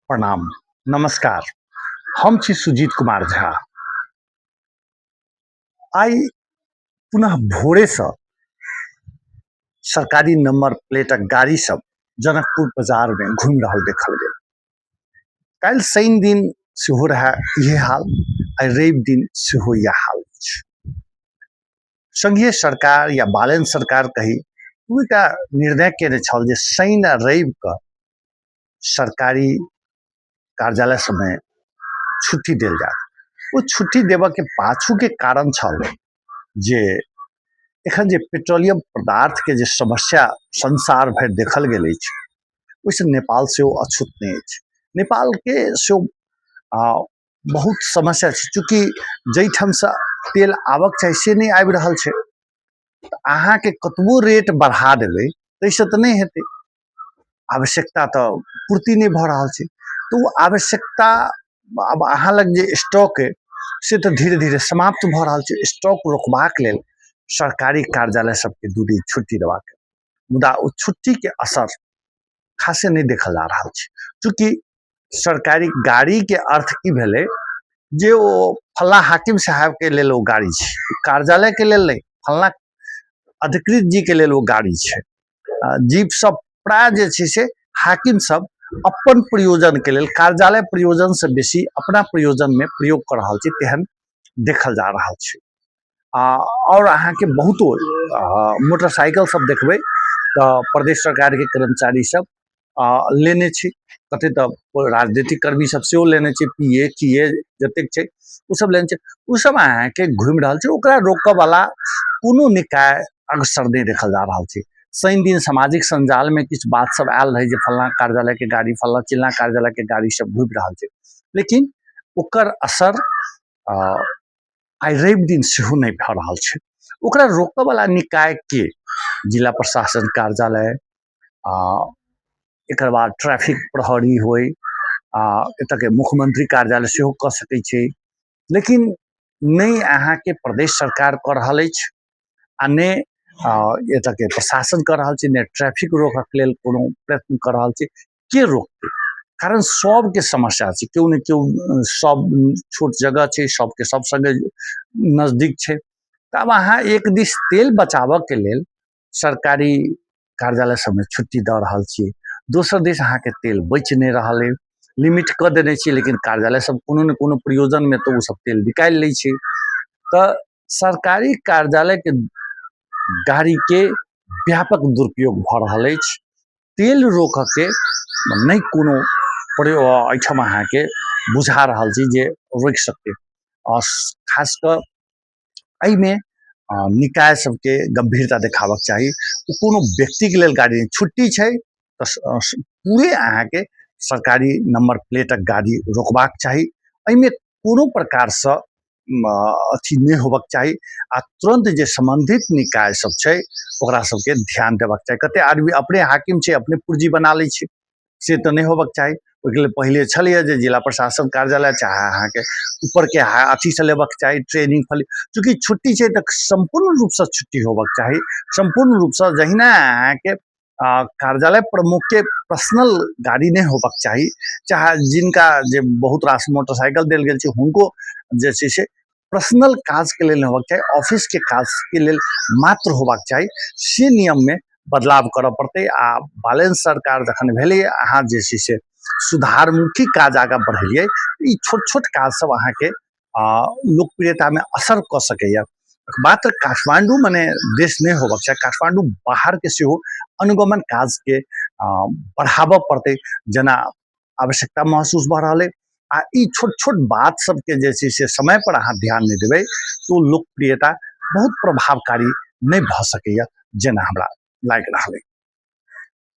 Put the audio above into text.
प्रणाम, नमस्कार। हम छी सुजीत कुमार झा। आइ पुनः भोरेसँ सरकारी नंबर प्लेटक गाड़ी सब जनकपुर बाजारमे घुमि रहल देखल गेल। काल्हि शनि दिन सेहो रहए इहे हाल, आइ रवि दिन सेहो इएह हाल अछि। संघीय सरकार या बालेन सरकार कही, ओ एकटा निर्णय केने छल जे शनि आ रविके सरकारी कार्यालय सबमे छुट्टी देल जायत। ओ छुट्टी देबऽके पाछूके कारण छल जे एखन जे पेट्रोलियम पदार्थके जे समस्या संसार भरि देखल गेल अछि, ओहिसँ नेपाल सेहो अछूत नहि अछि। नेपालके सेहो बहुत समस्या छै। चूँकि जाहिठामसँ तेल आबऽके चाही से नहि आबि रहल छै, तऽ अहाँके कतबो रेट बढ़ा देबै ताहिसँ तऽ नहि हेतै। आवश्यकता तऽ पूर्ति नहि भऽ रहल छै, तऽ ओ आवश्यकता आब अहाँ लग जे स्टॉक अइ से तऽ धीरे धीरे समाप्त भऽ रहल छै। स्टॉक रोकबाक लेल सरकारी कार्यालय सबके 2 दिन छुट्टी देबाक, मुदा ओ छुट्टीके असर खासे नहि देखल जा रहल छै। चूँकि सरकारी गाड़ीके अर्थ की भेलै जे ओ फल्लाँ हाकिम साहेबके लेल ओ गाड़ी छै, कार्यालयके लेल नहि, फल्लाँ अधिकृत जीके लेल ओ गाड़ी छै। जीप सब प्राय जे छै से हाकिम सब अपन प्रयोजनके लेल, कार्यालय प्रयोजनसँ बेसी अपना प्रयोजनमे प्रयोग कऽ रहल छै, तेहन देखल जा रहल छै। आओर अहाँके बहुतो मोटरसाइकिल सब देखबै तऽ प्रदेश सरकारके कर्मचारी सब लेने छै, कते तऽ राजनीतिक कर्मी सब सेहो लेने छै, पी ए टी ए जतेक छै ओ सब लेने छै। ओ सब अहाँके घुमि रहल छै, ओकरा रोकऽ वाला कोनो निकाय अग्रसर नहि देखल जा रहल छै। शनि दिन सामाजिक सञ्जालमे किछु बात सब आयल रहै जे फल्लाँ कार्यालयके गाड़ी, फल्लाँ चिल्लाँ कार्यालयके गाड़ी सब घुमि रहल छै, लेकिन ओकर असर आइ रवि दिन सेहो नहि भऽ रहल छै। ओकरा रोकऽवला निकायके जिला प्रशासन कार्यालय, एकर बाद ट्रैफिक प्रहरी होइ, एतऽके मुख्यमंत्री कार्यालय सेहो कऽ सकै छै, लेकिन नहि अहाँके प्रदेश सरकार कऽ रहल अछि आ नहि एतऽके प्रशासन कऽ रहल छै, नहि ट्रैफिक रोकऽके लेल कोनो प्रयत्न कऽ रहल छै। के रोकतै? कारण सबके समस्या छै, केओ ने केओ, सब छोट जगह छै, सबके सब सङ्गे नजदीक छै। तऽ आब अहाँ एक दिस तेल बचाबऽके लेल सरकारी कार्यालय सबमे छुट्टी दऽ रहल छियै, दोसर दिस अहाँके तेल बचि नहि रहल अइ। लिमिट कऽ देने छियै, लेकिन कार्यालय सब कोनो ने कोनो प्रयोजनमे तऽ ओसब तेल निकालि लै छै। तऽ सरकारी कार्यालयके गाड़ीके व्यापक दुरुपयोग भऽ रहल अछि। तेल रोकऽके नहि कोनो प्रयोग एहिठाम अहाँके बुझा रहल छी जे रोकि सकतै। आ खास कऽ एहिमे निकाय सबके गम्भीरता देखाबक चाही। ओ कोनो व्यक्तिके लेल गाड़ी नहि, छुट्टी छै तऽ पूरे अहाँके सरकारी नम्बर प्लेटक गाड़ी रोकबाक चाही। एहिमे कोनो प्रकारसँ अथी नहि होबक चाही आ तुरन्त जे सम्बन्धित निकाय सब छै ओकरा सबके ध्यान देबाक चाही। कते आदमी अपने हाकिम छै, अपने पुर्जी बना लै छै, से तऽ नहि होबक चाही। ओहिके लेल पहिले छलैए जे जिला प्रशासन कार्यालय चाहे अहाँके ऊपरके अथीसँ लेबक चाही ट्रेनिंग फल। चूँकि छुट्टी छै तऽ सम्पूर्ण रूपसँ छुट्टी होबक चाही, सम्पूर्ण रूपसँ। जहिना अहाँके कार्यालय प्रमुखके पर्सनल गाड़ी नहि होबक चाही, चाहे जिनका जे बहुत रास मोटरसाइकिल देल गेल छै हुनको जे छै से पर्सनल काजके लेल नहि होबाक चाही, ऑफिसके काजके लेल मात्र होबाक चाही, से नियममे बदलाव करऽ पड़तै। आ बैलेंस सरकार जखन भेलै, अहाँ जे छै से सुधारमुखी काज आगाँ बढ़ेलियै, ई छोट छोट काज सब अहाँके लोकप्रियतामे असर कऽ सकैए। मात्र काठमाण्डू मने देश नहि होबक चाही, काठमाण्डू बाहरके सेहो अनुगमन काजके बढ़ाबऽ पड़तै जेना आवश्यकता महसूस भऽ रहल अइ। आ ई छोट छोट बात सबके जे छै से समय पर अहाँ ध्यान नहि देबै तऽ ओ लोकप्रियता बहुत प्रभावकारी नहि भऽ सकैए जेना हमरा लागि रहल अइ।